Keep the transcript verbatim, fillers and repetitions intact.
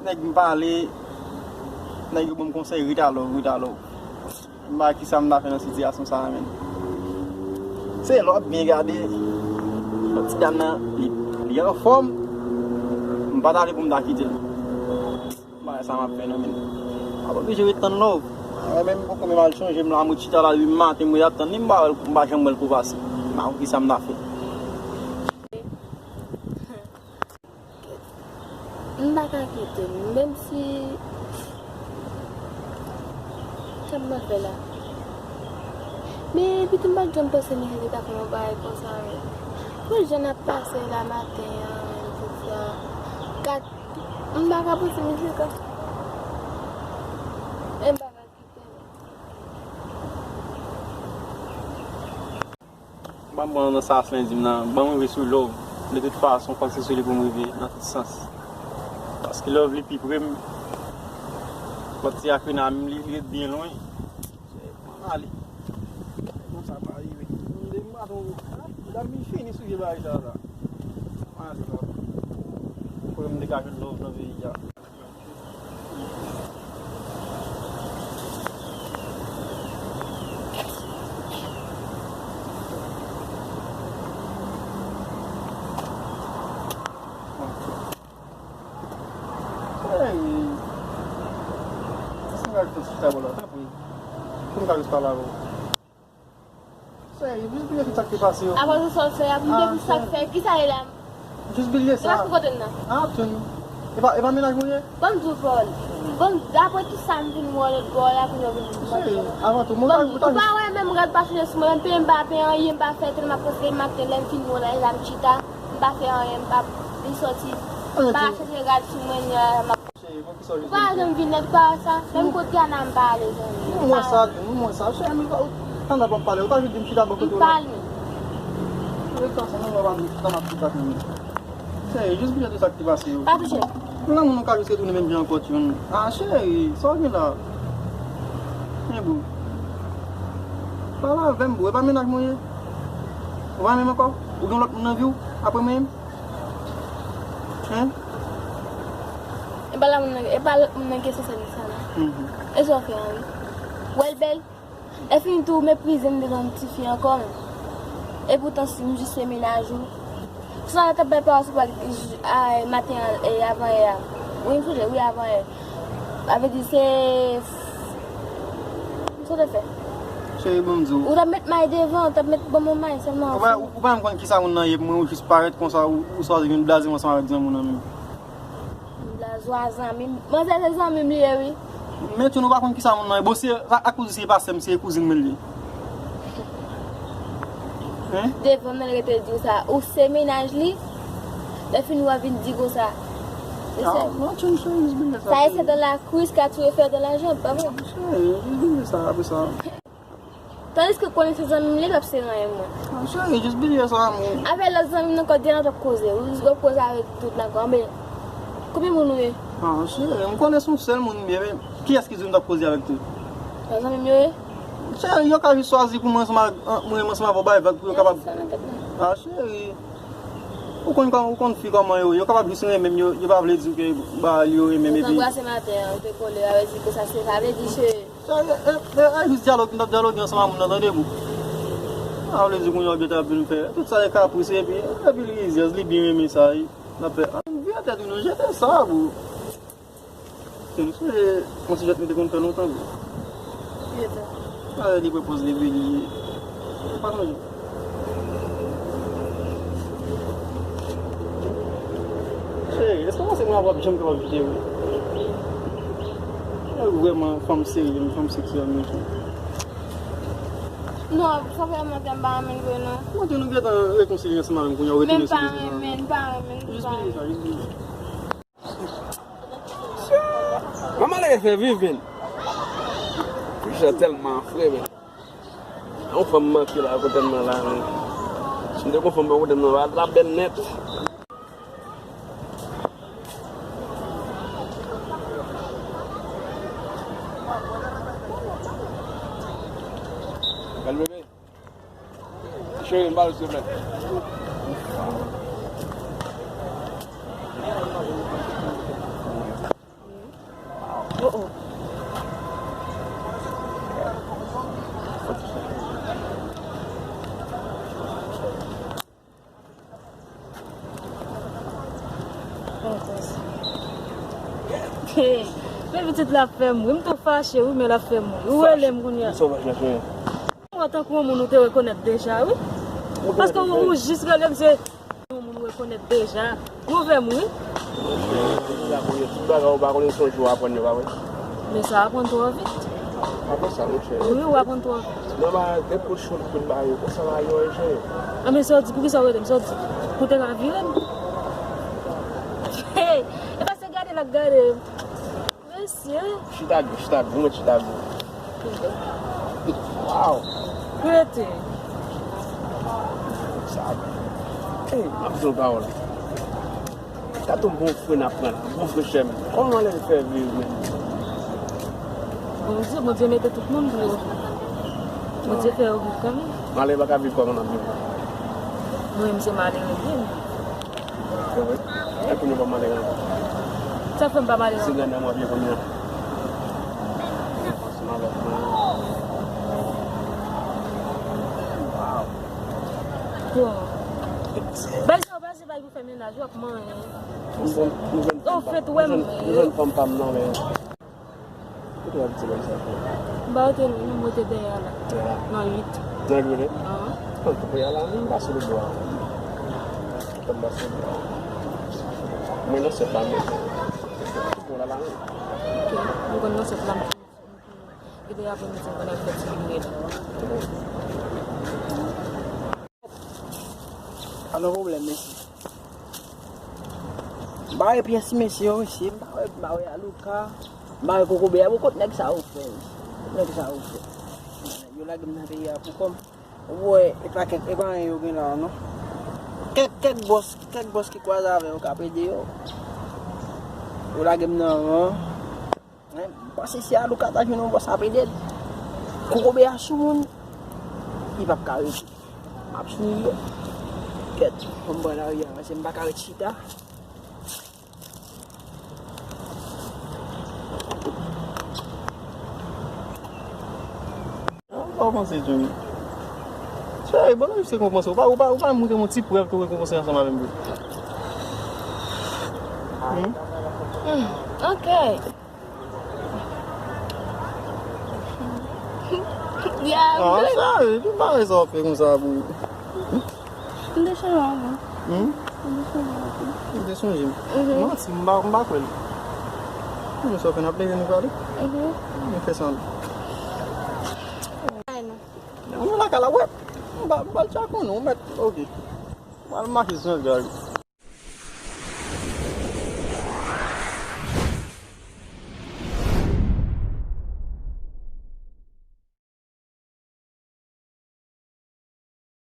Nèg m pale, nèg yo ban m konsèy, ret alò, ret alò. M pa wè kisa m ta fè nan sitiyasyon sa a, menm. Se lè w ap byen gade, ti dam nan, li, li anfòm, m pa ta vle pou m ta kite l. M pa wè sa m ap fè, non, menm. M ap oblije ret tann love. Mwen menm, m poko menm al chanje, m la, mwen chita la depi maten, mwen ap tann li, m pa wè l, m pa janm wè l kou pase. M pa konn kisa m ta fè. M pa ka kite l, menm si, sa m ap fè la? Men, pito m pa t janm panse misye te ka fè yon bagay konsa, wi. Pou jan n ap pase la maten an, menm tout sa. Kat, m pa ka panse misye ka. E m pa ka kite l. Ban m pran nan sa Aslen di m nan, ban m rive sou love. De tout fason, fòk se sou li pou m rive nan tout sans. Paske love li pi pre m. Lòt ti akrina m, li, li ret byen lwen. Ann ale. Konsa pa rive. M pa tro, m ta vin fini sou vye bagay sa la. Ann ale la. Pou m degaje love nan peyi a. Hey! Kisa m ka jis chita bò la, tanpri? Pou m ka jis pale avè w. Cheri, jis bliye tout sa k te pase yo. Apre tout sa w fè a, pou m te pou sa k fè, kisa e la? Jis bliye sa. Degaje kote m nan. Ah, tchoun. E pa, e pa mennaj mwen ye? Ban m di w pawòl. Bon, dapre tout sa m vin wè lòt bò la, kounye a w vin di m. Cheri, avan tou, mwen ta, mwen ta. Ou pa wè menm rad pa chanje sou mwen, menm peye m pa peye anyen, m pa fè tèl m ap panse maten lè m fin wè la, e la m chita, m pa fè anyen, m pa vin sòti. M pa chanje rad sou mwen, m ap Cheri, bon, kisa w jis di m? Ou pa janm vin nèt, ou pa wè sa? Menm kote a nan m pa ale, zanmi. M wè sa tou, m wè sa. Cheri, m pa, pandan w ap pale, ou ta jis di m chita bò kote w la. M pale. Ou ret ansanm, ou pa, ou pa, ou pa, ou pa, Cheri, jis bliye tout sa k te pase yo. Pa touche m. Lanmou nou ka jis retounen menm jan ankò, tchoun. Ah, cheri, sa w gen la? Men bro. Pale avè m, bro. E pa mennaj mwen ye? Ou pa renmen m ankò? Ou gen lòt moun nan vi w apre mwen menm? Hein? E pa la moun nan, e pa lòt moun nan ki sanse sa la. Mhm. E sa w fè a, wi. Wè l bèl. Lè fini tou, ou meprize m devan yon ti fi ankò, menm. E poutan, si m jis se mennaj ou. Sa t ap bay pawòl sou pawòl, a, maten an, e, avan yè a. Wi, m sonje, wi, avan yè. Sa vle di se, sa w te fè? Cheri, bon, m di w. Ou t ap met may devan, ou t ap met ban mwen may sèlman. Ou pa, ou, ou pa menm konn kisa moun nan ye pou mwen, ou jis parèt konsa, ou, ou swazi vin blaze m ansanm avèk zanmi w nan menm. Blaze w a zanmi m. Manzè se zanmi m li ye, wi. Men tou nou pa konn kisa moun nan ye. Bon, se, sa, akoz se pa sè m, se kouzin mwen li ye. Hein? Devan m nan l rete di w sa. Ou se mennaj li. Lè fini w ap vin di konsa. Se sè m. Ah, non, tchoun, cheri, jis bliye sa, cheri. Ça, c'est dans la cuisse qu'a tué fer dans la jambe, pa vre? Cheri, jis bliye sa, apre sa. Tandiske konnen se zanmi m li, l ap sere anyen mwen. Ah, cheri, jis bliye sa, amou. Avè lòt zanmi m nan ankò, di a n ap koze. Ou, w ap koze avèk tout la ankò. Anben, konbyen moun ou ye? Ah, cheri, m konnen se yon sèl moun m ye, men kiyès ki di w m t ap koze avèk tout? Lòt zanmi m yo ye? Cheri, yo ka jis swazi pou mwen ansanm avèk, an, mwen menm ansanm avè w bay vag pou yo kapab. Sa nan tèt mwen. Ah, cheri. Ou konn kòman, ou konn fi kòman yo ye. Yo kapab jis renmen m, yo, yo pa vle di w ke bagay yo renmen m, epi. Ou t anbrase maten an, ou te kole, sa vle di ke sa se, sa vle di se. Sa, e, e, e, e, jis dyalòg, m t ap dyaloge ansanm ak moun nan, tande, bro. Sa vle di kounye a w gentan ap vin fè tout sa e kapris, epi, epi li rizyèz, li byen renmen sa, wi. L ap fè, ah, vye tèt ou non, jete sa, bro. Se m sonje, yon ti jwèt nou te konn fè lontan, bro. Ki jwèt sa? Ah, li pran pòz li, epi li, pa sonje. Cheri, èske w panse mwen ap janm kapab kite w? Ou vrèman fanm serye, yon fanm seksyèl, men. Non, sa fè lontan m pa renmen l vre, non. Mwen di nou gentan rekonsilye ansanm avè m, kounye a w retounen sou rezo sa. Menm pa renmen, pa renmen, jis bliye sa, jis bliye. Manman lè fè viv, men. Ficha tèlman fre, men. Yon fanm manke la kote m nan la, men. Si m te gon fanm bò kote m nan, va la bèl nèt. Bèl bebe. Cheri, m pale, silvouplè. Men pitit la ap fè m ri, m tou fache wi, men l ap fè m ri. Ou rele m kounye a. Ou wè tankou yon moun ou te rekonèt deja wi. Paske ou jis rele m se yon moun ou rekonèt deja. Ou fè m ri. Tout bagay ou pa konnen se yon jou w aprann yo, pa vre? Men sa aprann twò vit. Aprann sa, monchè. Wi, ou aprann twò vit. Non, ba, gen kou chou l kou l ba yo. Konsa va yo enjè. A, men sa w di, poukisa w rele m? Sa w di? Pou te ka vire m? Hey! E pa se gade l ap gade m. Mesye. Chita gou, chita gou, mwen chita gou. Wow. Rete. Sa. Hey, m ap di yon pawòl. Tatou bon fre n ap pran la, bon fre chè m. Kòman malere fè viv menm? Bondye, Bondye mete tout moun pou yo. Bondye fè yo viv kanmenm. Malere pa ka viv kòman n ap viv la. Mwen menm se malere m ye. Se vre? E pou nou pa malere ankò. Sa fè m pa malere ankò? Se grandè mwen vye kounye a. Ansanm avèk mwen. Wow. Bon. Bay sa w pase bay pou fè mennaj, w ap manyen. M jwenn, m jwenn fanm pa m. Ou fèt wè m. M jwenn fanm pa m nan, men. Kote w abitye bay sa fè? M pa rete lwen non, m rete dèyè a la. Dèyè a? Nan uit. Nan uit rete? Ahan. An, tou prè a la, m pase lòt bò a. Fò m pase lòt bò a. Mwen nan sèt la, mwen. Tou prè a la, mwen. Ok, mwen konn nan sèt la, m fin, m fin. Epi apre midi, m konn al fè ti vire la. Pa gen pwoblèm, mesye. M pa wè pyès mesye yo, mesye. M pa wè, m pa wè Alouka. M pa wè Kokobe a. Bon, kot nèg sa yo fè, mesye? Kot nèg sa yo fè? Yo lage m nan peyi a pou kò m. Ou wè, e pa kèk, e pa anyen yo gen la, non. Kèk, kèk bòs, kèk bòs ki kwaze avè yo k ap ede yo. Yo lage m nan ran. Hein, m panse si Alouka ta jwenn yon bòs ap ede l. Kokobe a sou moun, li p ap ka rete. M ap sou li. Kèt, fò m pran lari a, paske m pa ka ret chita. Sa w panse, Johnny? Cheri, bon, nou se konpanse. Ou pa, ou pa, ou pa montre m yon ti prèv ke w rekonpanse ansanm avè m vre. Hmm? Hmm, ok. Ya, ah, cheri, ki bagay sa w ap fè konsa pou ou? M te sonje w avan. Hmm? M te sonje w avan. M te sonje w. Mhm. Manti, m pa, m pa kwè l. Mwen sa fè n ap leve nou prale. Mhm. Nou fè sa. Ay, non. Mwen lakay la, wè. M pa, m pa l tchak ou non, mèt. Ok. M al mache san gag.